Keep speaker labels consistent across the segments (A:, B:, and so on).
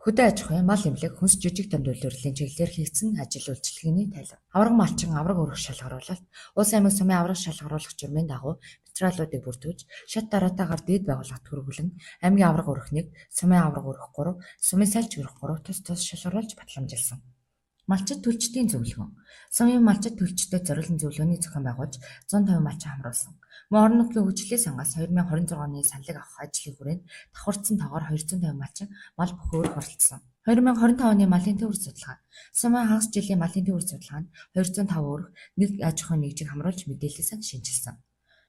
A: Хөдөө аж ахуйн, мал эмнэлэг, хүнс жижиг дунд үйлдвэрлэлийн чиглэлээр хийгдсэн ажил үйлчилгээний тайлан. Аварга малчин аварга өрх шалгаруулалт, Улс аймаг сумын аварга шалгаруулах журмын дагуу материалуудыг бүрдүүлж, шат дараатайгаар дээд байгууллагад хүргүүлэн аймгийн аварга өрх 1, сумын аварга өрх 3, сумын сальж өрх 3 тус тус шалгаруулж батламжилсан. Малчид төлчдийн зөвлөгөө. Сумын малчид төлчдөд зориулсан зөвлөгөөний зохион байгуулж 150 малчин хамруулсан. Мөн орон нутгийн хөгжлийн сангаас 2026 оны саналыг авах ажлын хүрээнд давхардсан тоогоор 250 малчин мал бүхий өрх оролцсон. 2025 оны малын төв судалгаа. Сумын хагас жилийн малын төв судалгаанд 205 өрх, нэг аж ахуйн нэгжийг хамруулж мэдээллийн сан шинэчилсэн.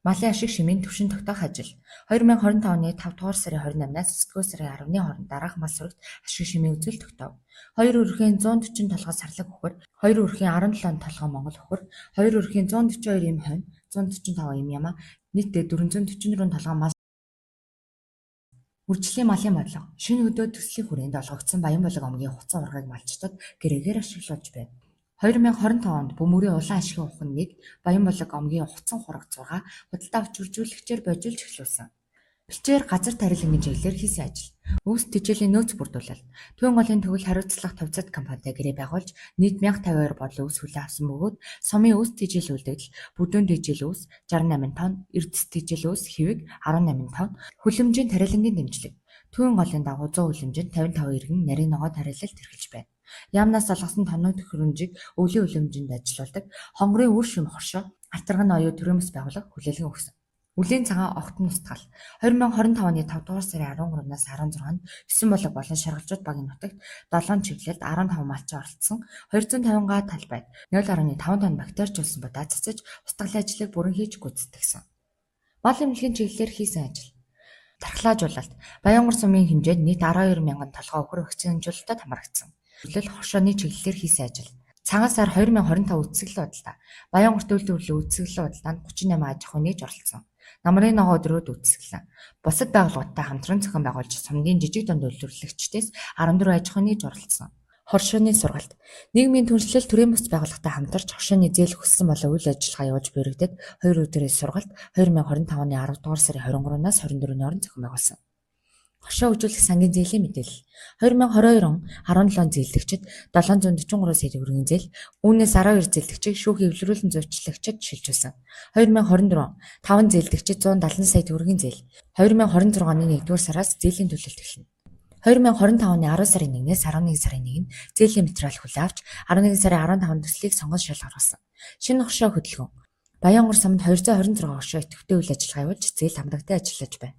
A: Малын ашиг шимийн түвшин тогтоох ажил. 2025 оны 5 дугаар сарын 28-наас 9 дугаар сарын 10-ны хооронд дараах мал сүрэгт ашиг шимийн үзүүлэлт тогтоов. 2 өрхийн 140 толгой сарлаг үхэр, 2 өрхийн 17 толгой монгол үхэр, 2 өрхийн 142 эм хонь, 145 эм ямаа, нийтдээ 444 толгой мал. Үржлийн малын бодлого. Шинэ хөдөө төслийн хүрээнд олгогдсон Баянбулаг омгийн хувцас аваргыг малчдад гэрээгээр ашиглуулж байна. 2025 онд Бөмбөрийн улаан ашигын ухан 1, Баянбулаг омгийн хувцсан хураг 6 худалдаа авч үржүүлэгчээр бойжуулж эхлүүлсэн. Бэлчээр газар тарилангийн чиглэлээр хийсэн ажил. Өвс тэжээлийн нөөц бүрдүүлэлт. Түүэн голын төгөл хариуцлага товцод компанитай гэрээ байгуулж нийт 1052 бодлого өвс хүлээн авсан бөгөөд сумын өвс тэжээл үлдэгдэл, бүдүүн тэжээл өвс 68 тонн, эрдэс тэжээл өвс хэвэг 18 тонн, хүлэмжийн тарилангийн дэмжлэг. Түүэн голын дагуу 100 хүлэмжинд 55 иргэн нарийн ногоо тарилалт эрхэлж байна. Яамнаас олгосон тоног төхөөрөмжийг өвлийн хүлэмжинд ажилуулдаг. Хонгорын үр шим хоршоо, Алтарган оюу төрийн бас байгууллага хүлээлгэн өгсөн. Үлийн цагаан огтон устгал. 2025 оны 5 дугаар сарын 13-наас 16-нд 9 булаг болон шаргалжууд багийн нутагт 7 чиглэлд 15 малчин оролцсон 250 га талбайд 0.5 тонн бактерижуулсан будаа цацаж устгалын ажлыг бүрэн хийж гүйцэтгэсэн. Мал эмнэлгийн чиглэлээр хийсэн ажил. Тархлаажуулалт. Баянгар сумын хэмжээнд нийт 12 мянган толгой үхэр вакцинжуулалтад хамрагдсан. Зөвлөл хоршооны чиглэлээр хийсэн ажил. Цагаан сар 2025 үзэсгэлэн худалдаа. Баянгарт үйлдвэрлэлийн үзэсгэлэн худалдаанд 38 аж ахуй нэгж оролцсон. Намрын ногоо өдрүүд үзэсгэлэн. Бусад байгууллагуудтай хамтран зохион байгуулж сумдын жижиг дунд үйлдвэрлэгчдээс 14 аж ахуй нэгж оролцсон. Хоршооны сургалт. Нийгмийн түншлэл төрийн бус байгууллагатай хамтарч хоршооны зээл хүссэн болон үйл ажиллагаа явуулж буйрагдаад 2 өдрийн сургалт 2025 оны 10 дугаар сарын 23-наас 24-ний хооронд зохион байгуулсан. Хоршоо хөгжүүлэх сангийн зээлийн мэдээлэл. 2022 он 17 зээлдэгчид 743 сая төгрөгийн зээл, үүнээс 12 зээлдэгчийг шүүхийн эвлэрүүлэн зуучлагчид шилжүүлсэн. 2024 он 5 зээлдэгчид 170 сая төгрөгийн зээл. 2026 оны 1-р сараас зээлийн төлөлт эхэлнэ. 2025 оны 10 сарын 1-ээс 11 сарын 1-нд зээлийн материал хүлээн авч 11 сарын 15-нд төслийг сонгон шалгаруулсан. Шинэ хоршоо хөдөлгөөн. Баянгар суманд 226 хоршоо идэвхтэй үйл ажиллагаа явуулж зээл хамрагтай ажиллаж байна.